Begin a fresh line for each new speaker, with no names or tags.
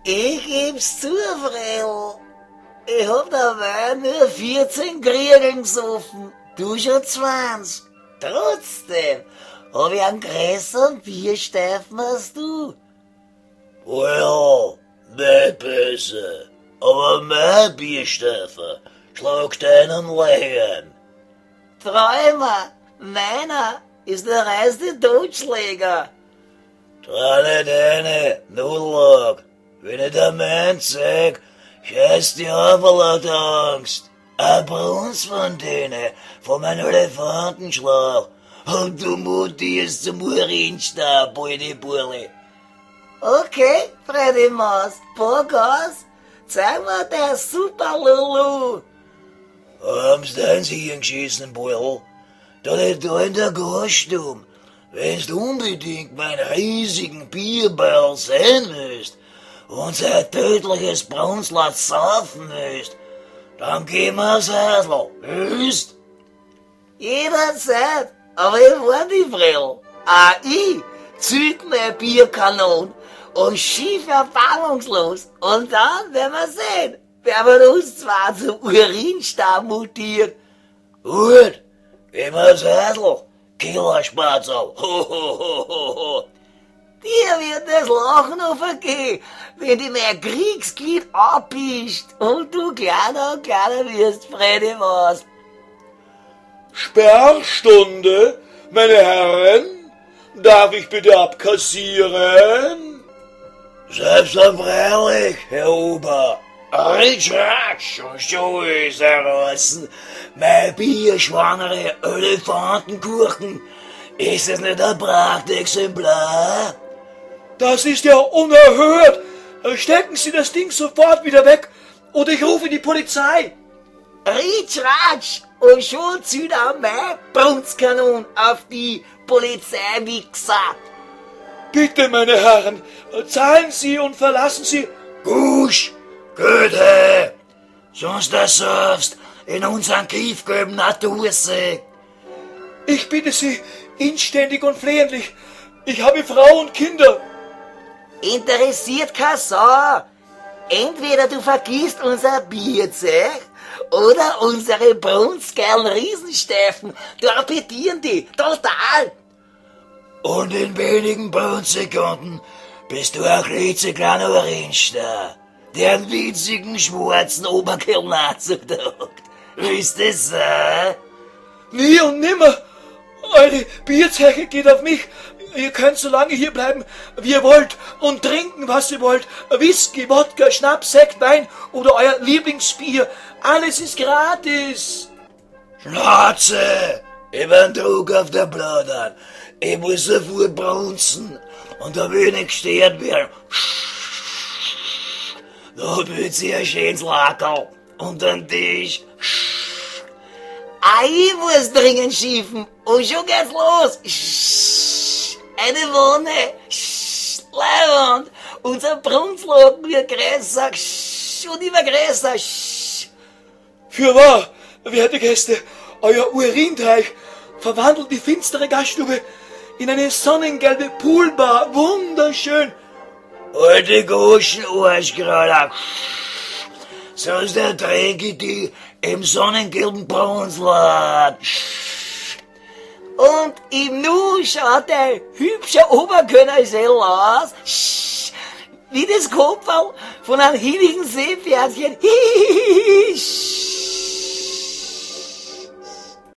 Ich geb's zu, Fredel. Ich hab dabei nur 14 Kriegeln gesoffen, du schon 20. Trotzdem hab ich einen größeren Biersteifen als du.
Well, nicht böse, aber mein Biersteifen schlagt einen Lehm.
Träumer, meiner ist der reiste Totschläger.
Trau nicht eine, Nudelaug. Wenn ich der Mensch sag, scheißt die auf vor lauter Angst. Ein Brunz von denen, von meinem Elefantenschlag. Und du mutierst zum Urinstau, Bulli Burli.
Okay, Freddy Maus, pack aus. Zeig mir dein Super Lulu.
Haben's dein sich geschissen, Bull? Da nicht da in der Gaststube. Wenn's du unbedingt meinen riesigen Bierball sehen willst und sein tödliches Brunzlatt saufen willst, dann geh mir's Häusl, hörst?
Jederzeit, aber ich war die Brill. Auch ich zünd mein Bierkanon und schief erbarmungslos. Und dann werden wir sehen, wer von uns zwei zum Urinstau mutiert.
Gut, geh mir's Häusl, Killerspatzel. Ho, ho, ho, ho, ho.
Dir wird das Lachen noch vergehen, wenn die mein Kriegsglied abpischt und du kleiner und kleiner wirst, Freddy was.
Sperrstunde, meine Herren, darf ich bitte abkassieren?
Selbstverständlich, Herr Ober. Ritsch, ratsch, und so ist er draußen. Mein bierschwangere Elefantenkuchen. Ist es nicht ein Prachtexemplar?
Das ist ja unerhört. Stecken Sie das Ding sofort wieder weg oder ich rufe die Polizei.
Ritsch, ratsch, und schon zieht auch mein Brunzkanon auf die Polizeiwichser.
Bitte, meine Herren, zahlen Sie und verlassen Sie.
Gusch, Goethe, sonst ersurfst in unseren kiefgelben Natursee.
Ich bitte Sie inständig und flehentlich. Ich habe Frau und Kinder.
Interessiert keine Sau. Entweder du vergisst unser Bierzeug oder unsere brunzgeilen Riesensteifen torpedieren die total.
Und in wenigen Brunzsekunden bist du ein klitzekleiner Urinstau, der einen winzigen schwarzen Oberkellnanzug trägt. Wisst ihr so?
Nie und nimmer. Eure Bierzeche geht auf mich. Ihr könnt so lange hier bleiben, wie ihr wollt und trinken, was ihr wollt. Whisky, Wodka, Schnaps, Sekt, Wein oder euer Lieblingsbier. Alles ist gratis.
Schnauze! Ich bin Druck auf der Plaudern. Ich muss sofort brunzen und da will ich nicht gestört werden. Da wird sich ein schönes Lackerl unter den Tisch.
Ah, ich muss dringend schiefen und schon geht's los. Eine Wonne, Leiwand, unser Brunzlaken wird größer und immer größer.
Fürwahr, werte Gäste, euer Urinteich verwandelt die finstere Gaststube in eine sonnengelbe Poolbar. Wunderschön.
Alte Goschen, Arschgrader. Sonst ertränke ich die im sonnengelben Brunzladen.
Und im Nu schaut der hübsche Oberkönner aus, wie das Kopferl von einem hinnigen Seepferdchen.